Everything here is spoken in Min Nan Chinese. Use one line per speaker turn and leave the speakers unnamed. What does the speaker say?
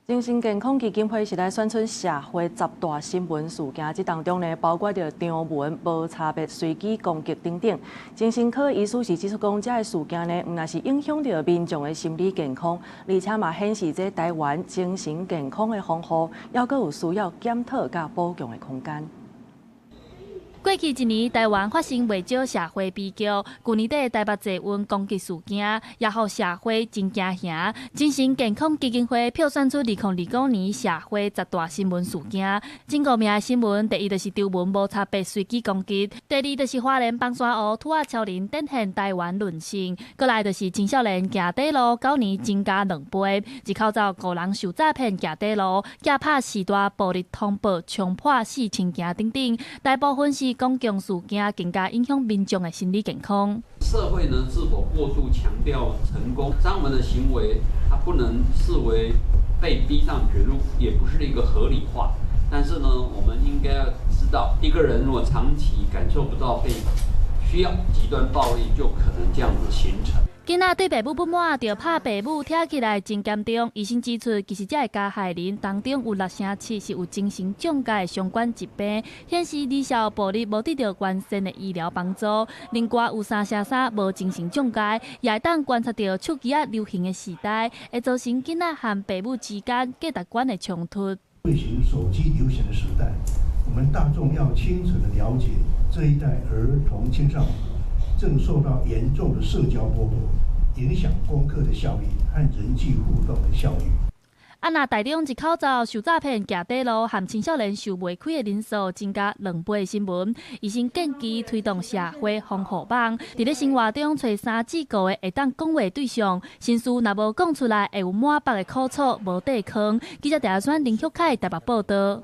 精神健康基金會是來選出社會十大新聞事件，這當中呢，包括著張文無差別隨機攻擊等等。精神科醫師是指出講，這个事件呢，毋但是影響著民眾的心理健康，而且嘛顯示這台灣精神健康的防護，猶閣有需要檢討佮補強的空間。
過去一年，台灣發生袂少社會悲劇。舊年底台北捷運攻擊事件，也予社會真驚嚇。精神健康基金會票選出2029年社會十大新聞事件。前五名的新聞，第一就是張文無差別隨機攻擊，第二就是花蓮枋山湖兔仔超人展現台灣韌性，閣來就是青少年行短路九年增加2倍，一口罩五人受詐騙行短路，寄拍四大暴力通報衝破4000件等等，大部分是公共事件，更加影響民眾的心理健康。
社會呢，是否過度強調成功？張文的行為，他不能視為被逼上絕路，也不是一個合理化。但是呢，我們應該要知道，一個人如果長期感受不到被需要，極端暴力就可能這樣子形成。
囡仔對爸母不滿，就拍爸母，聽起來真嚴重。醫生指出，其實這个加害人當中有6成7是有精神障礙相關疾病，顯示兒少暴力無得著完善的醫療幫助。另外有3成3無精神障礙，也會當觀察著手機仔流行的時代，會造成囡仔和爸母之間價值觀的衝突。
流行手機流行的時代，我們大眾要清楚的了解這一代兒童青少年正受到嚴重的社交剝奪，影響功課的效率和人際互動的效率。
啊，若台中一口罩受詐騙、行短路和青少年受袂開的人數增加2倍的新聞，醫生建議推動社會防護網，佇咧生活中揣3至5個會當講話對象，心事若無講出來，會有滿腹的苦楚無地囥。記者鄭選林旭凱台北報導。